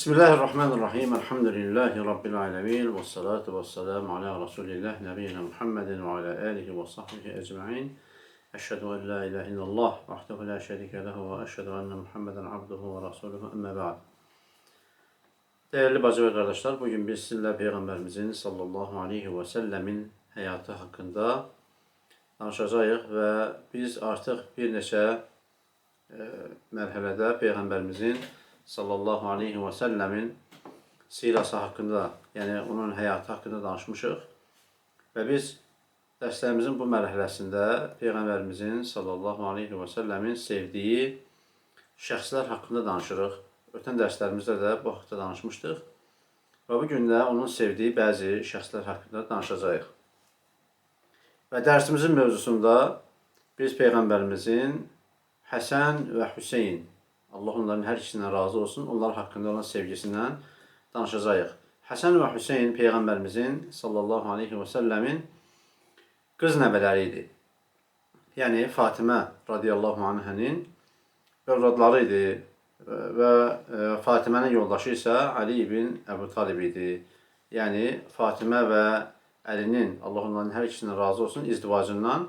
Bismillahirrahmanirrahim. Elhamdülillahi Rabbil alemin. Və salatu və selamu ala Resulillah, Nebiyyina Muhammedin və ala alihi və sahbihi ecma'in. Eşhedü en la ilahe illallah vahdehu la şerike lehu və eşhedü enne Muhammeden abduhu və rasuluhu əmmə ba'd. Değerli bacı və qardaşlar, bugün biz sizinlə Peyğəmbərimizin sallallahu aleyhi və səlləmin həyatı haqqında danışacağıq və biz artıq bir neçə mərhələdə Peyğəmbərimizin sallallahu aleyhi və səlləmin sirası haqqında, yəni onun həyatı haqqında danışmışıq. Və biz dərslərimizin bu mərhələsində Peyğəmbərimizin sallallahu aleyhi və səlləmin sevdiyi şəxslər haqqında danışırıq. Ötən dərslərimizdə də bu haqda danışmışdıq. Və bu gün də onun sevdiyi bəzi şəxslər haqqında danışacağıq. Və dərsimizin mövzusunda biz Peyğəmbərimizin Həsən və Hüseyn, Allah onların hər ikisindən razı olsun, onlar haqqında olan sevgisindən danışacağıq. Həsən və Hüseyn Peyğəmbərimizin sallallahu aleyhi və səlləmin qız nəvələri idi. Yəni Fatimə radiyallahu anhənin övladları idi və Fatimənin yoldaşı isə Ali ibn Əbu Talib idi. Yəni Fatimə və Əlinin, Allah onların hər ikisindən razı olsun, izdivacından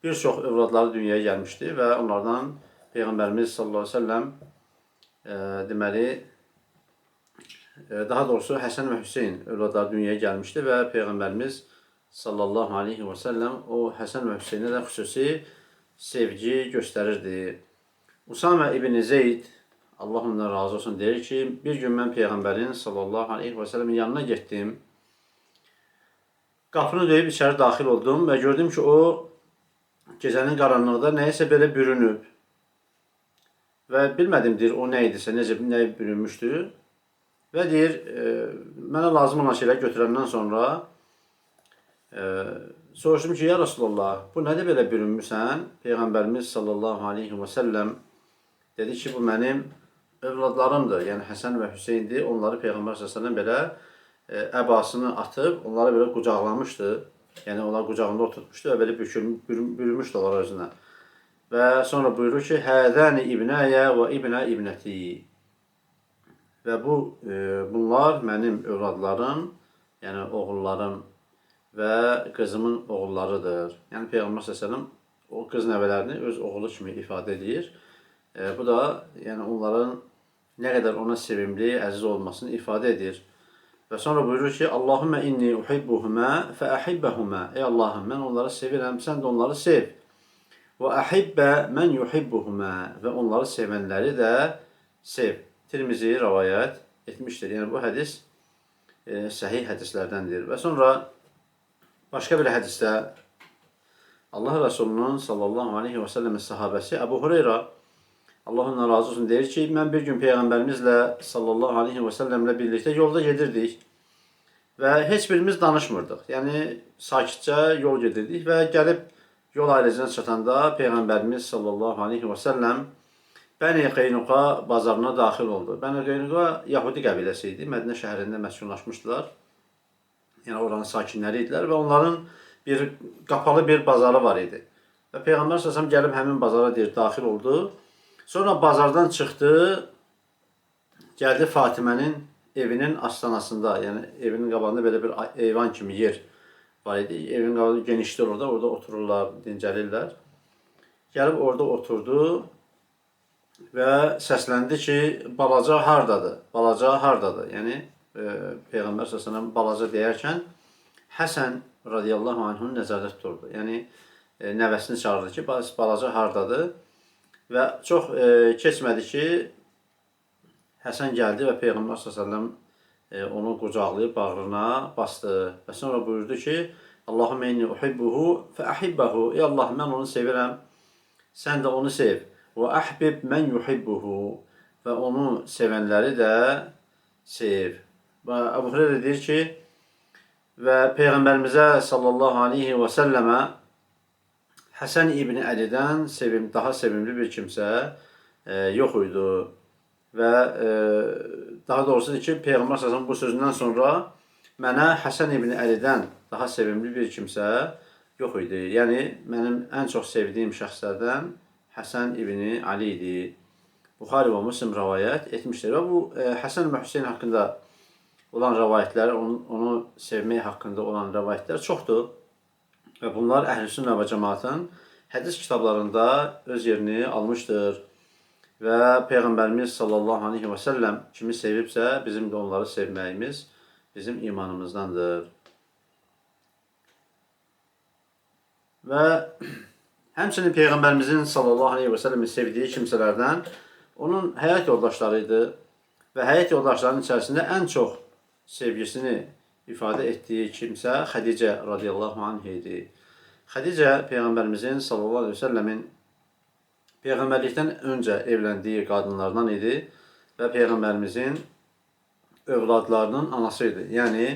bir çox övladları dünyaya gəlmişdi və onlardan Peyğəmbərimiz sallallahu əleyhi və səlləm deməli daha doğrusu Həsən və Hüseyn övladları dünyaya gəlmişdi və Peyğəmbərimiz sallallahu aleyhi və səlləm o Həsən və Hüseynə də xüsusi sevgi göstərirdi. Usamə ibn Zeyd, Allah ondan razı olsun, deyir ki, bir gün mən Peyğəmbərin sallallahu aleyhi və səlləmin yanına getdim. Qapını döyüb içəri daxil oldum və gördüm ki, o gecənin qaranlığında nəyəsə belə bürünüb. Və bilmədim, deyir, o nə idisə, necə, nə bürünmüşdü. Və deyir, mənə lazım olan şeylər götürəndən sonra soruşdum ki, ya Resulallah, bu nədir belə bürünmüsən? Peyğəmbərimiz sallallahu aleyhi və səlləm dedi ki, bu mənim övladlarımdır. Yəni Həsən və Hüseyndir. Onları Peyğəmbər sallallahu əleyhi və səlləm belə əbasını atıb, onları belə qucaqlamışdı. Yəni onlar qucağında oturtmuşdu və belə bürümüşdü onlar özünə. Və sonra buyurur ki, Hədəni ibnəyə və ibnə ibnəti. Və bunlar mənim övladlarım, yəni oğullarım və qızımın oğullarıdır. Yəni Peyğəmbər sallallahu əleyhi və səlləm o qız nəvələrini öz oğlu kimi ifadə edir. Bu da yəni onların nə qədər ona sevimli, əziz olmasını ifadə edir. Və sonra buyurur ki, Allahümme inni uhibbuhuma fe ahibbahuma. Ey Allahım, mən onları sevirəm, sən də onları sev. Və ahibbə men yuhibbuhuma, və onları sevənləri də sev. Tirmizi rivayət etmişdir. Yəni bu hədis səhih hədislərdəndir. Və sonra başqa bir hədisdə Allah Resulunun sallallahu aleyhi və səlləmin sahabəsi Əbu Hureyra, Allah ondan razı olsun, deyir ki, mən bir gün Peyğəmbərimizlə sallallahu aleyhi və səlləmlə birlikdə yolda gedirdik və heç birimiz danışmırdıq. Yəni sakitcə yol gedirdik və gəlib yol ayrıcına çatanda Peyğəmbərimiz sallallahu aleyhi və səlləm Bəni Qeynuqa bazarına daxil oldu. Bəni Qeynuqa Yahudi qəbiləsi idi. Mədinə şəhərində məskunlaşmışdılar. Yəni oranın sakinləri idilər və onların bir qapalı bir bazarı var idi. Və Peyğəmbər sallallahu əleyhi və səlləm gəlib həmin bazara deyir, daxil oldu. Sonra bazardan çıxdı, gəldi Fatimənin evinin astanasında, yəni evinin qabağında belə bir eyvan kimi yer var idi. Evin qabağı genişdir orada, orada otururlar, dincəlirlər. Gəlib orada oturdu və səsləndi ki, balaca hardadır? Balaca hardadır? Yəni Peyğəmbər sallallahu əleyhi və səlləm balaca deyərkən Həsən radiyallahu anhunu nəzərdə tuturdu. Yəni nəvəsini çağırdı ki, balaca hardadır? Və çox keçmədi ki, Həsən gəldi və Peyğəmbər sallallahu əleyhi və səlləm onu qucaqlayıb bağrına bastı. Və sonra buyurdu ki, Allahümme inni uhibbuhu fe ahibbahu. Ey Allah, mən onu sevirəm, sən də onu sev. Və ahbib men yuhibbuhu. Və onu sevənləri də sev. Və Əbu Hureyre deyir ki, və Peyğəmbərimizə sallallahu aleyhi və səlləmə Həsən ibn Əlidən daha sevimli bir kimsə yox idi. Və daha doğrusu ki, Peyğəmbər sallallahu əleyhi və səlləm bu sözündən sonra mənə Həsən ibn Əlidən daha sevimli bir kimsə yox idi. Yəni mənim ən çox sevdiyim şəxslərdən Həsən ibn Ali idi. Buxari və Müslim rəvayət etmişdir. Və bu Həsən və Hüseyn haqqında olan rəvayətlər, onu sevmək haqqında olan rəvayətlər çoxdur. Və bunlar Əhl-i Sünnə və cəmaatın hədis kitablarında öz yerini almışdır. Və Peyğəmbərimiz sallallahu aleyhi və səlləm kimi sevibsə, bizim də onları sevməyimiz bizim imanımızdandır. Və həmçinin Peyğəmbərimizin sallallahu aleyhi və səlləmin sevdiyi kimsələrdən onun həyat yoldaşları idi və həyat yoldaşlarının içərisində ən çox sevgisini ifadə etdiyi kimsə Xədicə radiyallahu anh idi. Xədicə Peyğəmbərimizin sallallahu aleyhi və səlləmin Peyğəmbərlikdən öncə evləndiyi qadınlardan idi və Peyğəmbərimizin övladlarının anası idi. Yəni,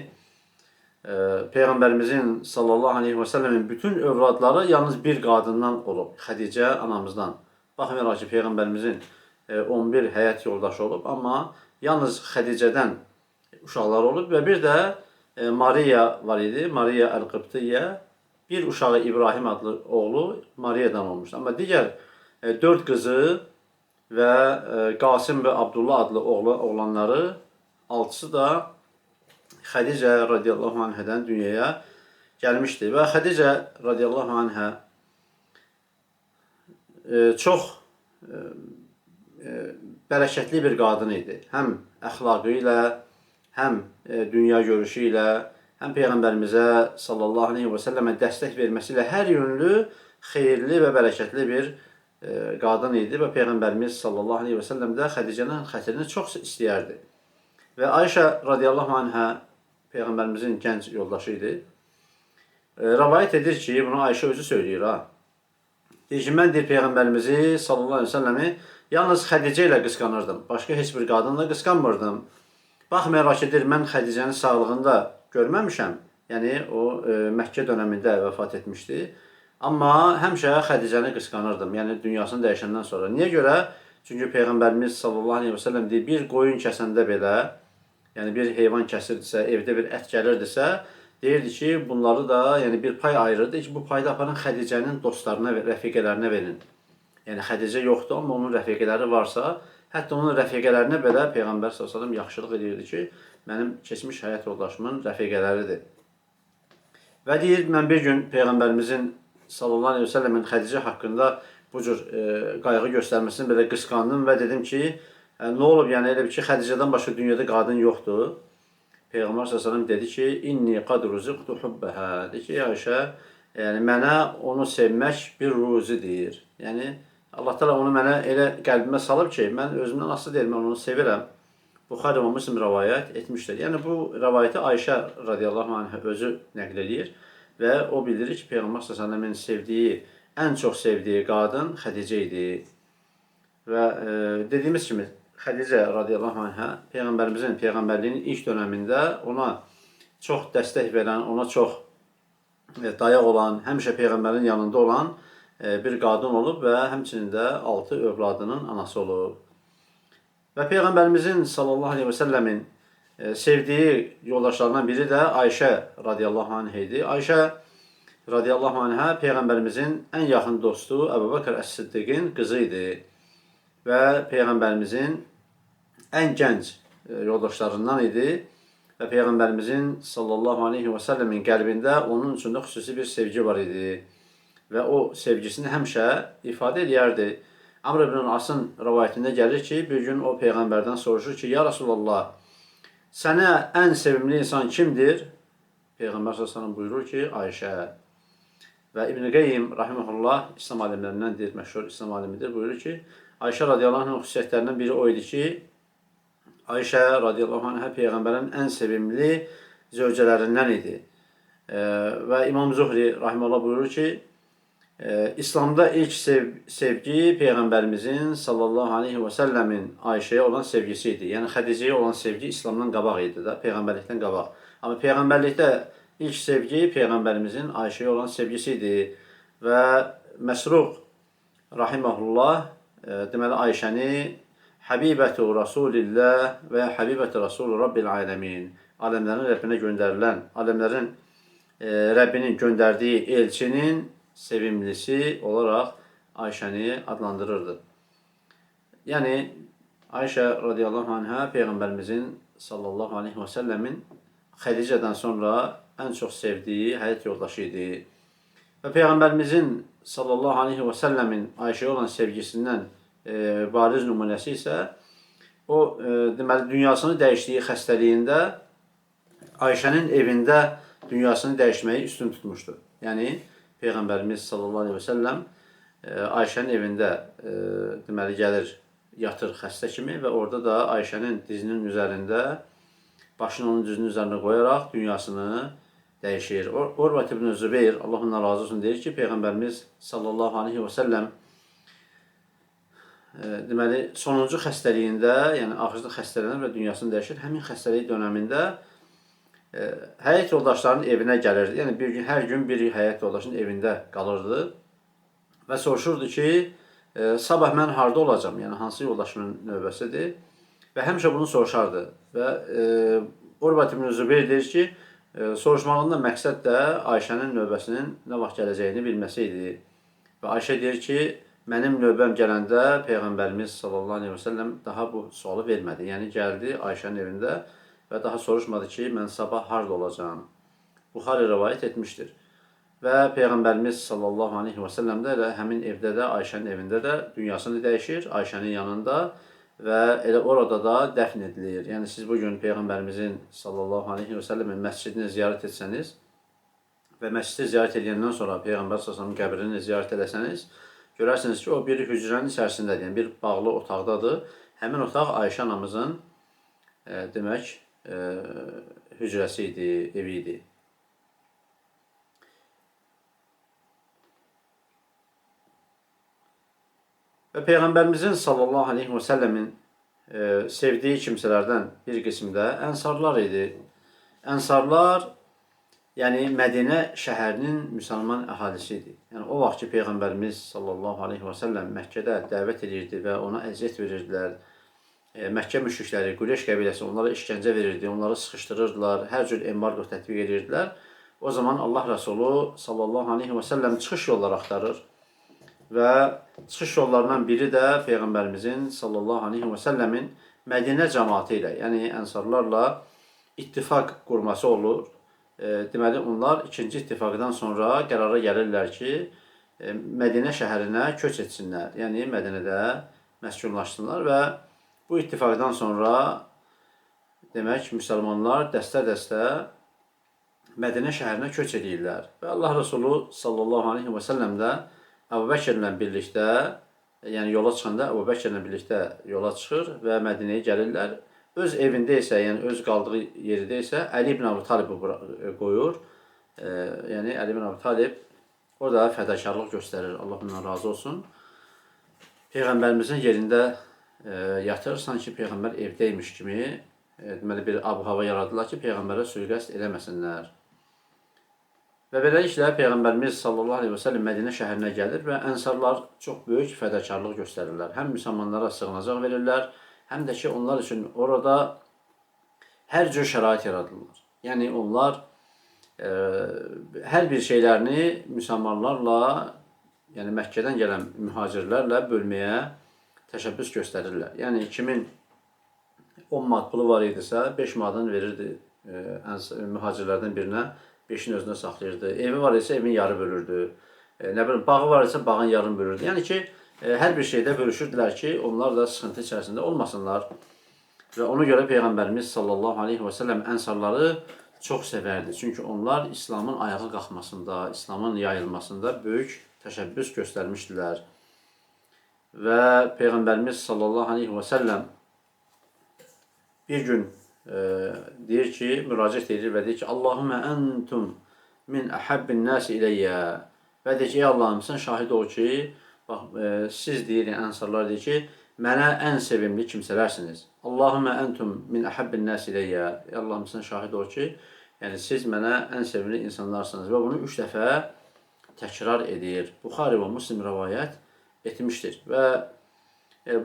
Peyğəmbərimizin sallallahu aleyhi və səlləmin bütün övladları yalnız bir qadından olub, Xədicə anamızdan. Baxmayaraq ki, Peyğəmbərimizin 11 həyat yoldaşı olub, amma yalnız Xədicədən uşaqları olub və bir də Mariya var idi, Mariya Əl-Qıbtiyyə. Bir uşağı İbrahim adlı oğlu Mariyadan olmuşdu. Amma digər 4 qızı və Qasım və Abdullah adlı oğlanları, 6-sı da Xədicə radiyallahu anhədən dünyaya gəlmişdi. Və Xədicə radiyallahu anhə çox bərəkətli bir qadın idi. Həm əxlaqı ilə, həm dünya görüşü ilə, həm Peyğəmbərimizə sallallahu aleyhi və səlləmə dəstək verməsi ilə hər yönlü, xeyirli və bərəkətli bir qadın idi və Peyğəmbərimiz sallallahu aleyhi və səlləm də Xədicənin xətrini çox istəyərdi. Və Ayşə radiyallahu anhə Peyğəmbərimizin gənc yoldaşı idi. Rəvayət edir ki, bunu Ayşə özü söyləyir ha. Deyir ki, mən deyir Peyğəmbərimizi sallallahu aleyhi və səlləmi yalnız Xədicə ilə qısqanırdım. Başqa heç bir qadınla qısqanmırdım. Baxmayaraq ki, deyir, mən Xədicənin sağlığında görməmişəm. Yəni, o Məkkə dönəmində vəfat etmişdi. Amma həmişə Xədicəni qısqanırdım. Yəni, dünyasını dəyişəndən sonra. Niyə görə? Çünki Peyğəmbərimiz sallallahu aleyhi və səlləm deyir, bir qoyun kəsəndə belə, yəni bir heyvan kəsirdisə, evdə bir ət gəlirdisə, deyirdi ki, bunları da yəni bir pay ayırırdı ki, bu payda aparın Xədicənin dostlarına və rəfiqələrinə verin. Yəni Xədicə yoxdur, amma onun rəfiqələri varsa, hətta onun rəfiqələrinə belə Peyğəmbər sallallahu əleyhi və səlləm yaxşılıq edirdi ki, mənim keçmiş həyat yoldaşımın rəfiqələridir. Və deyir, mən bir gün Peyğəmbərimizin sallallahu əleyhi və səlləmin Xədicə haqqında bu cür qayğı göstərməsini belə qısqandım və dedim ki, nə olub, yəni elə bir ki, Xədicədən başqa dünyada qadın yoxdur. Peyğəmbər sallallahu əleyhi və səlləm dedi ki, inni qad ruziqtu hubbəhə. Dedi ki, Ayşə, yəni mənə onu sevmək bir ruzidir. Yəni Allah təala onu mənə elə qəlbimə salıb ki, mən özümdən asılı deyil, mən onu sevirəm. Buxari və Müslim rəvayət etmişdir. Yəni bu rəvayəti Ayşə radiyallahu anhə özü nəql eləyir və o bildirir ki, Peyğəmbər sallallahu əleyhi və səlləmin sevdiyi, ən çox sevdiyi qadın Xədicə idi. Və dediyimiz kimi Xədicə radiyallahu anhə Peyğəmbərimizin peyğəmbərliyinin ilk dönəmində ona çox dəstək verən, ona çox dayaq olan, həmişə Peyğəmbərin yanında olan bir qadın olub və həmçinin də 6 övladının anası olub. Və Peyğəmbərimizin sallallahu aleyhi və səlləmin sevdiyi yoldaşlarından biri də Ayşə radiyallahu anh idi. Ayşə radiyallahu anhə Peyğəmbərimizin ən yaxın dostu Əbu Bəkr Əs-Siddiqin qızı idi və Peyğəmbərimizin ən gənc yoldaşlarından idi və Peyğəmbərimizin sallallahu aleyhi və səlləmin qəlbində onun üçün də xüsusi bir sevgi var idi və o sevgisini həmişə ifadə edərdi. Amr ibn Asın rəvayətində gəlir ki, bir gün o Peyğəmbərdən soruşur ki, ya Rasulallah, sənə ən sevimli insan kimdir? Peyğəmbər sallallahu əleyhi və səlləm buyurur ki, Ayşə. Və İbn-i Qeyyim rahimehullah İslam alimlərindəndir, məşhur İslam alimidir, buyurur ki, Ayşə radiyallahu anhın xüsusiyyətlərindən biri o idi ki, Ayşə radiyallahu anhə Peyğəmbərin ən sevimli zövcələrindən idi. Və İmam Zuhri rahimehullah buyurur ki, İslamda ilk sevgi Peyğəmbərimizin sallallahu aleyhi və səlləmin Ayşəyə olan sevgisi idi. Yəni Xədicəyə olan sevgi İslamdan qabaq idi da, Peyğəmbərlikdən qabaq. Amma Peyğəmbərlikdə ilk sevgi Peyğəmbərimizin Ayşəyə olan sevgisi idi. Və Məsruq rahimehullah deməli Ayşəni Həbibətu Rasulillah və Həbibətu Rasul Rabbil Aləmin, aləmlərin Rəbbinə göndərilən, aləmlərin Rəbbinin göndərdiyi elçinin sevimlisi olaraq Ayşəni adlandırırdı. Yəni Ayşə radiyallahu anhə Peyğəmbərimizin sallallahu aleyhi və səlləmin Xədicədən sonra ən çox sevdiyi həyat yoldaşı idi. Və Peyğəmbərimizin sallallahu aleyhi və səlləmin Ayşəyə olan sevgisindən bariz nümunəsi isə o deməli dünyasını dəyişdiyi xəstəliyində Ayşənin evində dünyasını dəyişməyi üstün tutmuşdu. Yəni Peyğəmbərimiz sallallahu aleyhi və səlləm Ayşənin evində deməli gəlir, yatır xəstə kimi və orada da Ayşənin dizinin üzərində başını onun dizinin üzərinə qoyaraq dünyasını dəyişir. Urvat ibn Zübeyir, Allah ondan razı olsun, deyir ki, Peyğəmbərimiz sallallahu aleyhi və səlləm deməli sonuncu xəstəliyində, yəni axırıncı xəstələnir və dünyasını dəyişir. Həmin xəstəlik dönəmində həyat yoldaşlarının evinə gəlirdi. Yəni bir gün, hər gün bir həyat yoldaşının evində qalırdı və soruşurdu ki, sabah mən harda olacam? Yəni hansı yoldaşımın növbəsidir? Və həmişə bunu soruşardı. Və Urvat ibn Zübeyir deyir ki, soruşmağında məqsəd də Ayşənin növbəsinin nə vaxt gələcəyini bilməsi idi. Və Ayşə deyir ki, mənim növbəm gələndə Peyğəmbərimiz sallallahu aleyhi və səlləm daha bu sualı vermədi. Yəni gəldi Ayşənin evində və daha soruşmadı ki, mən sabah harda olacağam. Buxari rəvayət etmişdir. Və Peyğəmbərimiz sallallahu aleyhi və səlləm də elə həmin evdə də, Ayşənin evində də dünyasını dəyişir, Ayşənin yanında və elə orada da dəfn edilir. Yəni siz bugün Peyğəmbərimizin sallallahu aleyhi və səlləmin məscidini ziyarət etsəniz və məscidi ziyarət edəndən sonra Peyğəmbər sallallahu qəbrini ziyarət eləsəniz, görərsiniz ki, o bir hücrənin içərisindədir, yəni bir bağlı otaqdadır. Həmin otaq Ayşə anamızın demək hücrəsi idi, evi idi. Və Peyğəmbərimizin sallallahu aleyhi və səlləmin sevdiyi kimsələrdən bir qismi də ənsarlar idi. Ənsarlar, yəni Mədinə şəhərinin müsəlman əhalisi idi. Yəni o vaxt ki, Peyğəmbərimiz sallallahu aleyhi və səlləm Məkkədə dəvət edirdi və ona əziyyət verirdilər. Məkkə müşrikləri, Qureyş qəbiləsi onlara işgəncə verirdi, onları sıxışdırırdılar, hər cür embargo tətbiq edirdilər. O zaman Allah Rəsulu sallallahu aleyhi və səlləm çıxış yolları axtarır. Və çıxış yollarından biri də Peyğəmbərimizin sallallahu aleyhi və səlləmin Mədinə cəmaatı ilə, yəni ənsarlarla ittifaq qurması olur. Deməli, onlar ikinci ittifaqdan sonra qərara gəlirlər ki, Mədinə şəhərinə köç etsinlər, yəni Mədinədə məskunlaşsınlar və bu ittifaqdan sonra demək, müsəlmanlar dəstə-dəstə Mədinə şəhərinə köç edirlər. Və Allah Resulü sallallahu aleyhi və səlləm də Əbu Bəkirlə birlikdə, yəni yola çıxanda Əbu Bəkirlə birlikdə yola çıxır və Mədinəyə gəlirlər. Öz evində isə, yəni öz qaldığı yerində isə Əli ibn Əbu Talibi qoyur. Yəni Əli ibn Əbu Talib orada fədakarlıq göstərir. Allah ondan razı olsun. Peyğəmbərimizin yerində yatır, sanki Peyğəmbər evdəymiş kimi, deməli bir ab-hava yaradılar ki, Peyğəmbərə sui-qəsd eləməsinlər. Və beləliklə Peyğəmbərimiz sallallahu aleyhi və səlləm Mədinə şəhərinə gəlir və ənsarlar çox böyük fədakarlıq göstərirlər. Həm müsəlmanlara sığınacaq verirlər, həm də ki, onlar üçün orada hər cür şərait yaradırlar. Yəni onlar hər bir şeylərini müsəlmanlarla, yəni Məkkədən gələn mühacirlərlə bölməyə təşəbbüs göstərirlər. Yəni kimin 10 manat pulu var idisə, 5 manatını verirdi mühacirlərdən birinə, 5-ini özünə saxlayırdı. Evi var isə evin yarı bölürdü. Nə bilim, bağı var isə bağın yarını bölürdü. Yəni ki, hər bir şeydə bölüşürdülər ki, onlar da sıxıntı içərisində olmasınlar. Və ona görə Peyğəmbərimiz sallallahu aleyhi və səlləm ənsarları çox sevərdi. Çünki onlar İslamın ayağa qalxmasında, İslamın yayılmasında böyük təşəbbüs göstərmişdilər. Və Peyğəmbərimiz sallallahu aleyhi və səlləm bir gün deyir ki, müraciət edir və deyir ki, Allahümmə entum min əhəbbin nəsi iləyyə. Və deyir ki, ey Allahım, sən şahid ol ki, bax, siz deyir, yəni, ənsarlar deyir ki, mənə ən sevimli kimsələrsiniz. Allahümmə entum min əhəbbin nəsi iləyyə. Ey Allahım, sən şahid ol ki, yəni siz mənə ən sevimli insanlarsınız. Və bunu 3 dəfə təkrar edir. Buxari və Müslim rəvayət etmişdir. Və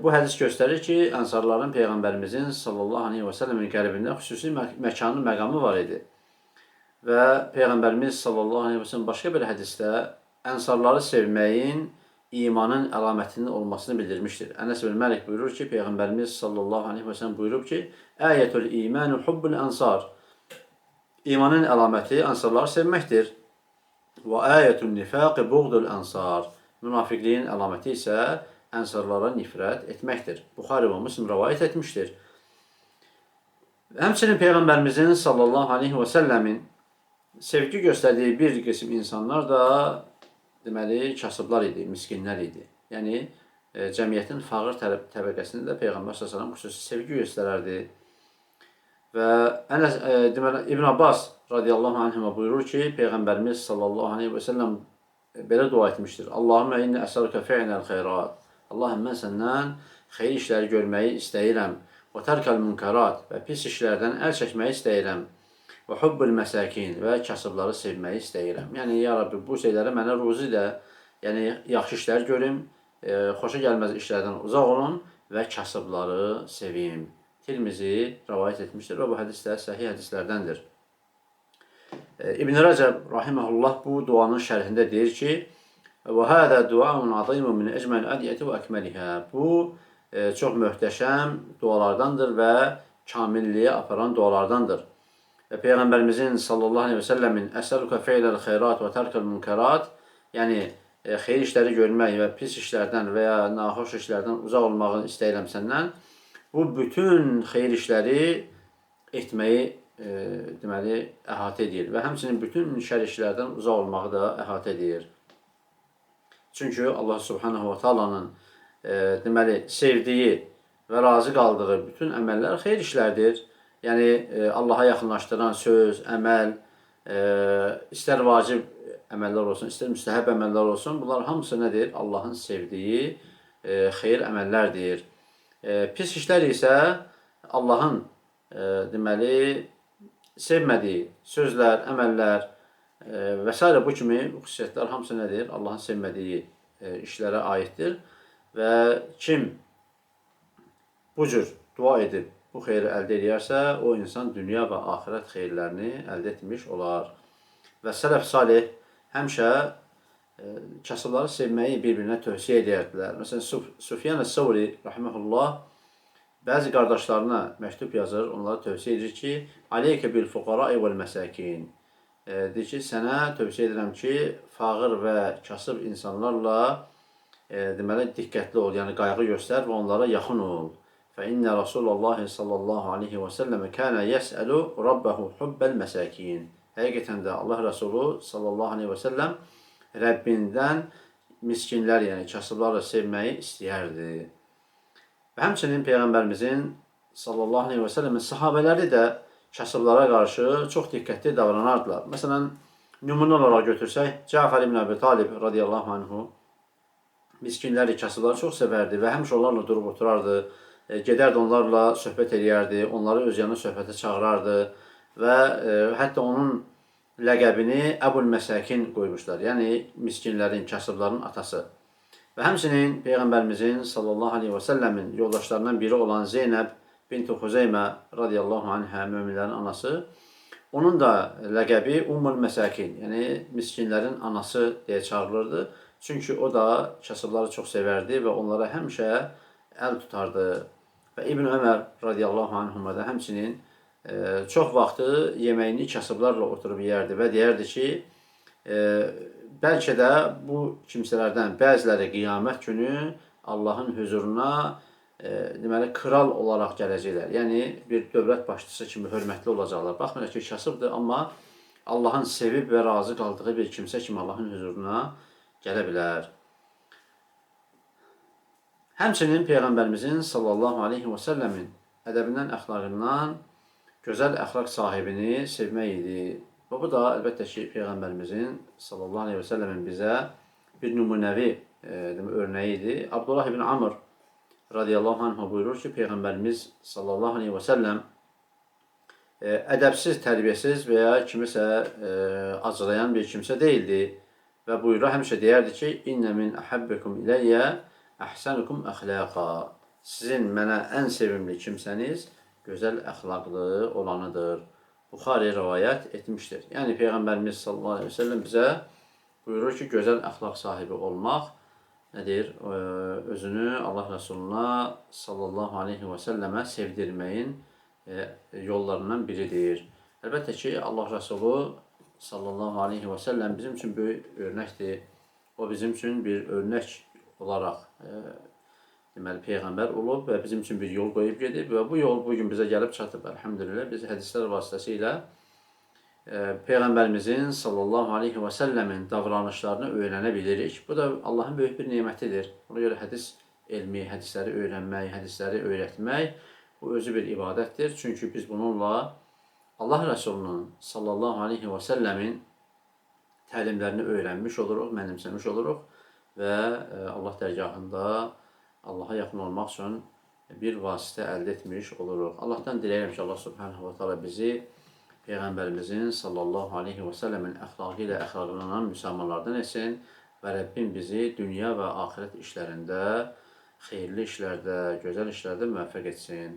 bu hədis göstərir ki, ənsarların Peyğəmbərimizin sallallahu aleyhi və səlləmin qəlbində xüsusi məkanı, məqamı var idi. Və Peyğəmbərimiz sallallahu aleyhi və səlləm başqa bir hədisdə ənsarları sevməyin imanın əlamətinin olmasını bildirmişdir. Ənəs ibn Məlik buyurur ki, Peyğəmbərimiz sallallahu aleyhi və səlləm buyurub ki, Əyətül imanu hubbul ənsar. İmanın əlaməti ənsarları sevməkdir. Və əyətün nifaqi buğdul ənsar. Münafiqliyin əlaməti isə ənsarlara nifrət etməkdir. Buxari və Müslim rəvayət etmişdir. Həmçinin Peyğəmbərimizin sallallahu aleyhi və səlləmin sevgi göstərdiyi bir qism insanlar da deməli, kasıblar idi, miskinlər idi. Yəni, cəmiyyətin fağır təbəqəsində də Peyğəmbər sallallahu əleyhi və səlləm xüsusi sevgi göstərərdi. Və Ənəs, deməli, İbn Abbas radiyallahu anhuma buyurur ki, Peyğəmbərimiz sallallahu aleyhi və səlləm belə dua etmişdir. Allahümme inni əsəluke fi'lel xeyrat. Allahım, mən səndən xeyir işləri görməyi istəyirəm. Və tərkəl münkarat və pis işlərdən əl çəkməyi istəyirəm. Və hubbul məsakin və kasıbları sevməyi istəyirəm. Yəni, ya Rabbi, bu şeyləri mənə ruzi də, yəni yaxşı işlər görüm, xoşa gəlməz işlərdən uzaq olun və kasıbları sevim. Tirmizi rəvayət etmişdir və bu hədis də səhih hədislərdəndir. İbn Rəcəb rahimehullah bu duanın şərhində deyir ki, və hâzâ duaun azîmun min ecmel ədiyəti və əkməlihə. Bu çox möhtəşəm dualardandır və kamilliyə aparan dualardandır. Və Peyğəmbərimizin sallallahu aleyhi və səlləmin əsəluke fi'lel xeyrat və tərkel münkerat, yəni xeyir işləri görmək və pis işlərdən və ya naxoş işlərdən uzaq olmağı istəyirəm səndən. Bu bütün xeyir işləri etməyi deməli əhatə edir və həmçinin bütün şər işlərdən uzaq olmağı da əhatə edir. Çünki Allah Subhanahu va Taala'nın deməli sevdiyi və razı qaldığı bütün əməllər xeyir işlərdir. Yəni Allaha yaxınlaşdıran söz, əməl, istər vacib əməllər olsun, istər müstəhəb əməllər olsun, bunlar hamısı nədir? Allahın sevdiyi xeyir əməllərdir. Pis işlər isə Allahın deməli sevmədiyi sözlər, əməllər və s. bu kimi xüsusiyyətlər hamısı nədir? Allahın sevmədiyi işlərə aiddir və kim bu cür dua edib bu xeyri əldə edərsə, o insan dünya və axirət xeyirlərini əldə etmiş olar. Və sələf salih həmişə kasıbları sevməyi bir-birinə tövsiyə edərdilər. Məsələn, Sufyan əs-Səvri rahimehullah bəzi qardaşlarına məktub yazır, onlara tövsiyə edir ki, Aleykə bil fuqarai vəl məsakin. Deyir ki, sənə tövsiyə edirəm ki, fağır və kasıb insanlarla deməli, diqqətli ol, yəni qayğı göstər və onlara yaxın ol. فَإِنَّ رَسُولَ اللّٰهِ sallallahu aleyhi və səlləm kənə yəsəlu rabbəhu hubbəl məsakin. Həqiqətən də Allah Rəsulu sallallahu aleyhi və səlləm Rəbbindən miskinlər, yəni kasıbları sevməyi istəyərdi. Və həmçinin Peyğəmbərimizin sallallahu aleyhi və səlləmin sahabələri də kasıblara qarşı çox diqqətli davranardılar. Məsələn, nümunə olaraq götürsək, Cəfər ibn Əbi Talib radiyallahu anhu miskinləri, kasıbları çox sevərdi və həmişə onlarla durub oturardı. Gedərdi onlarla söhbət eləyərdi, onları öz yanına söhbətə çağırardı və hətta onun ləqəbini Əbul Məsəkin qoymuşlar. Yəni miskinlərin, kasıbların atası. Və həmçinin Peyğəmbərimizin sallallahu aleyhi və səlləmin yoldaşlarından biri olan Zeynəb binti Xuzeymə radiyallahu anhə, möminlərin anası, onun da ləqəbi Ummul Məsəkin, yəni miskinlərin anası deyə çağırılırdı. Çünki o da kasıbları çox sevərdi və onlara həmişə əl tutardı. Və İbn Ömər radiyallahu anhuma da həmçinin çox vaxtı yeməyini kasıblarla oturub yeyərdi və deyərdi ki, bəlkə də bu kimsələrdən bəziləri qiyamət günü Allahın hüzuruna deməli, kral olaraq gələcəklər. Yəni, bir dövlət başçısı kimi hörmətli olacaqlar. Baxmayaraq ki, kasıbdır, amma Allahın sevib və razı qaldığı bir kimsə kimi Allahın hüzuruna gələ bilər. Həmçinin Peyğəmbərimizin sallallahu aleyhi və səlləmin ədəbindən, əxlaqından gözəl əxlaq sahibini sevmək idi. Və bu da əlbəttə ki, Peyğəmbərimizin sallallahu aleyhi və səlləmin bizə bir nümunəvi örnəyi idi. Abdullah ibn Amr radiyallahu anh buyurur ki, Peyğəmbərimiz sallallahu aleyhi və səlləm ədəbsiz, tərbiyəsiz və ya kimisə acılayan bir kimsə deyildi. Və buyurur, həmişə deyərdi ki, İnnə min əhəbbəkum iləyyə əhsənukum əxlaqa. Sizin mənə ən sevimli kimsəniz gözəl əxlaqlı olanıdır. Buxari rəvayət etmişdir. Yəni Peyğəmbərimiz sallallahu əleyhi və səlləm bizə buyurur ki, gözəl əxlaq sahibi olmaq nədir? Özünü Allah Rəsuluna sallallahu aleyhi və səlləmə sevdirməyin yollarından biridir. Əlbəttə ki, Allah Rəsulu sallallahu aleyhi və səlləm bizim üçün böyük örnəkdir. O bizim üçün bir örnək olaraq deməli peyğəmbər olub və bizim üçün bir yol qoyub gedib və bu yol bu gün bizə gəlib çatıb. Əlhamdülillah biz hədislər vasitəsilə peyğəmbərimizin sallallahu aleyhi və səlləmin davranışlarını öyrənə bilirik. Bu da Allahın böyük bir nemətidir. Ona görə hədis elmi, hədisləri öyrənmək, hədisləri öyrətmək bu özü bir ibadətdir. Çünki biz bununla Allah Rəsulunun sallallahu aleyhi və səlləmin təlimlərini öyrənmiş oluruq, mənimsəmiş oluruq və Allah dərgahında Allaha yaxın olmaq üçün bir vasitə əldə etmiş oluruq. Allahdan diləyirəm ki, Allah Subhanahu va Taala bizi Peyğəmbərimizin sallallahu aleyhi və səlləmin əxlaqı ilə əxlaqlanan müsəlmanlardan etsin və Rəbbim bizi dünya və axirət işlərində, xeyirli işlərdə, gözəl işlərdə müvəffəq etsin.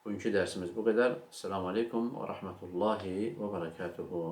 Bugünkü dərsimiz bu qədər. Selamun aleykum və rəhmətullahi və bərəkətuhu.